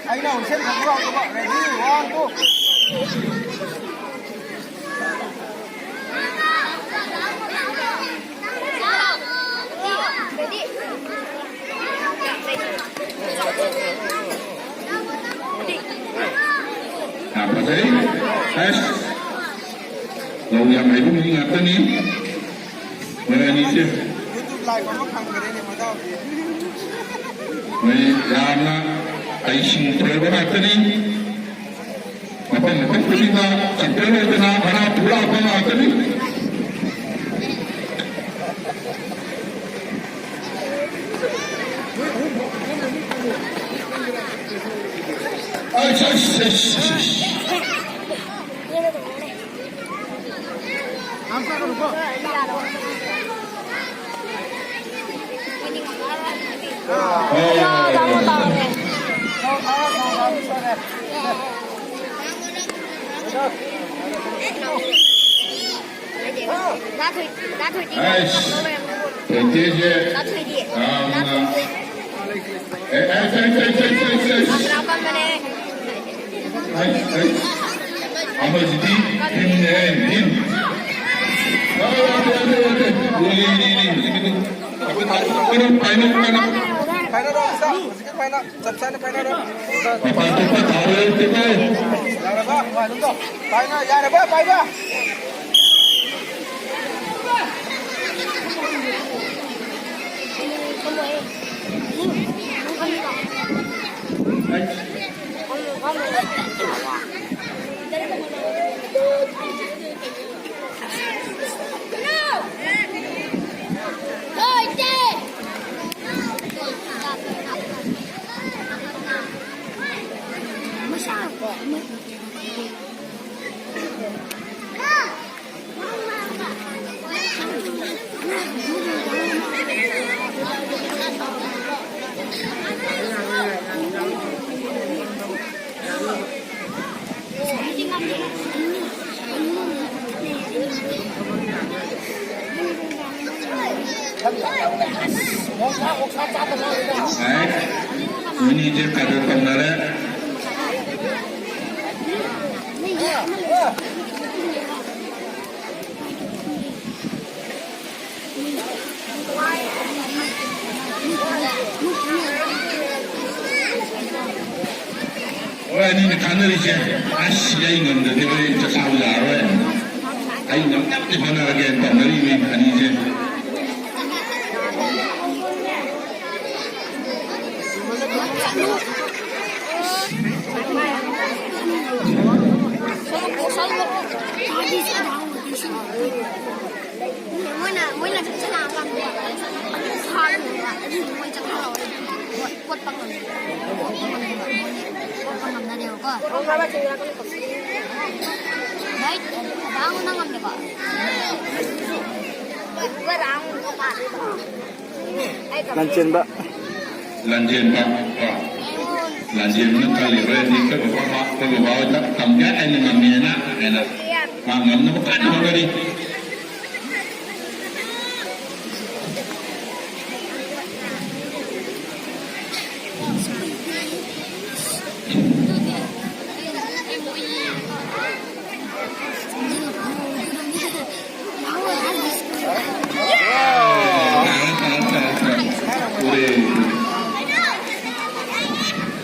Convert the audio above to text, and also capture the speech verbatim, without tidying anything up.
ꯑꯩꯅ ꯍꯨꯏꯁꯦꯜ ꯈꯣꯡꯕ ꯍꯧꯔꯕ꯫ Ready, one, two. ꯌꯥꯝ ꯐꯖꯩ꯫ ꯑꯁ, ꯂꯧ ꯌꯥꯝ ꯍꯩꯕ ꯃꯤ ꯉꯥꯛꯇꯅꯤ꯫ ꯃꯣꯏ ꯑꯅꯤꯁꯦ꯫ YouTube live ꯑꯃ ꯐꯪꯈ꯭ꯔꯦꯅꯦ, ꯃꯗꯥꯎꯗꯤ꯫ ꯃꯣꯏ ꯌꯥꯝꯅ ꯍꯩꯁꯤꯡꯈ꯭ꯔꯕ ꯉꯥꯛꯇꯅꯤ꯫ ꯃꯐꯝ ꯃꯐꯝ ꯈꯨꯗꯤꯡꯗ champion ꯑꯣꯏꯗꯅ ꯃꯅꯥ ꯄꯨꯔꯛꯄ ꯉꯥꯛꯇꯅꯤ꯫ ꯑꯩꯁ, ꯑꯩꯁ, ꯑꯩꯁ, ꯑꯩꯁ꯫ ꯑꯩꯁ, ꯊꯣꯏꯇꯦꯁꯦ ꯌꯥꯝꯅ ꯑꯦ, ꯑꯩꯁ, ꯑꯩꯁ, ꯑꯩꯁ꯫ ꯑꯩꯁ, ꯑꯩꯁ꯫ ꯑꯃꯁꯤꯗꯤ ꯇꯤꯝꯅꯦ, ꯇꯤꯝ꯫ ꯑ, ꯌꯥꯗꯦ, ꯌꯥꯗꯦ, ꯌꯥꯗꯦ꯫ ꯂꯣꯏꯔꯦ, ꯂꯣꯏꯔꯦ, ꯂꯣꯏꯔꯦ꯫ ꯍꯧꯖꯤꯛꯀꯤꯗꯣ꯫ ꯄꯥꯏꯅꯧ, ꯄꯥꯏꯅꯧ, ꯄꯥꯏꯅꯧ꯫ ꯄꯥꯏꯅꯔꯣ, ꯑꯝꯇ꯫ ꯍꯧꯖꯤꯛꯀꯤ ꯄꯥꯏꯅ꯫ ꯆꯞ ꯆꯥꯅ ꯄꯥꯏꯅꯔꯣ꯫ ꯃꯄꯥꯟ ꯊꯣꯛꯄ ꯊꯥꯔꯣꯏ, ꯇꯤꯝꯅꯦ꯫ ꯌꯥꯔꯕ? ꯄꯥꯏꯅ, ꯌꯥꯔꯕ? ꯄꯥꯏꯕ꯫ ꯍꯥꯏ, ꯃꯣꯏꯅꯤꯁꯦ ꯀꯥꯗꯔ ꯇꯧꯅꯔꯦ꯫ ꯍꯣꯏ, ꯑꯅꯤꯅ ꯀꯥꯟꯅꯔꯤꯁꯦ꯫ ꯑꯁ, ꯑꯩ ꯉꯝꯗ꯭ꯔꯗꯤ ꯍꯣꯔꯦꯟ ꯆꯥꯛ ꯆꯥꯕ ꯌꯥꯔꯔꯣꯏ꯫ ꯑꯩ ꯉꯝꯅꯕꯗꯤ ꯍꯣꯠꯅꯔꯒꯦꯅ ꯇꯧꯅꯔꯤꯅꯤ ꯑꯅꯤꯁꯦ꯫ ꯃꯣꯏꯅ ꯃꯣꯏꯅ ꯆꯠꯂꯛꯑꯀꯥꯟꯗ ꯑꯗꯨꯝ ꯐꯥꯈ꯭ꯔꯦꯕ꯫ ꯑꯗꯨꯗꯤ ꯃꯣꯏ ꯆꯠꯈ꯭ꯔꯕ ꯀꯣꯠꯄ ꯉꯝꯗꯦ꯫ ꯀꯣꯠꯄ ꯉꯝꯗꯦꯕ꯫ ꯃꯣꯏꯅ ꯀꯣꯠꯄ ꯉꯝꯅꯗꯦꯕꯀꯣ꯫ ꯔꯥꯏꯠ? ꯗꯥꯡꯅ ꯉꯝꯗꯦꯀꯣ꯫ ꯂꯟꯆꯦꯟꯕ꯫ ꯂꯟꯆꯦꯟꯕ꯫ ꯀꯣ꯫ ꯂꯟꯆꯦꯟꯕꯅ ꯈꯜꯂꯤ ꯍꯣꯔꯦꯟꯗꯤ ꯑꯩꯈꯣꯏ ꯕꯕꯥ, ꯑꯩꯈꯣꯏ ꯕꯕꯥ ꯍꯣꯏꯗ ꯇꯝꯒꯦ, ꯑꯩꯅ ꯉꯝꯃꯦꯅ ꯍꯥꯏꯅ ꯃꯥ ꯉꯝꯅꯕ ꯀꯟꯅ ꯍꯣꯠꯅꯔꯤ꯫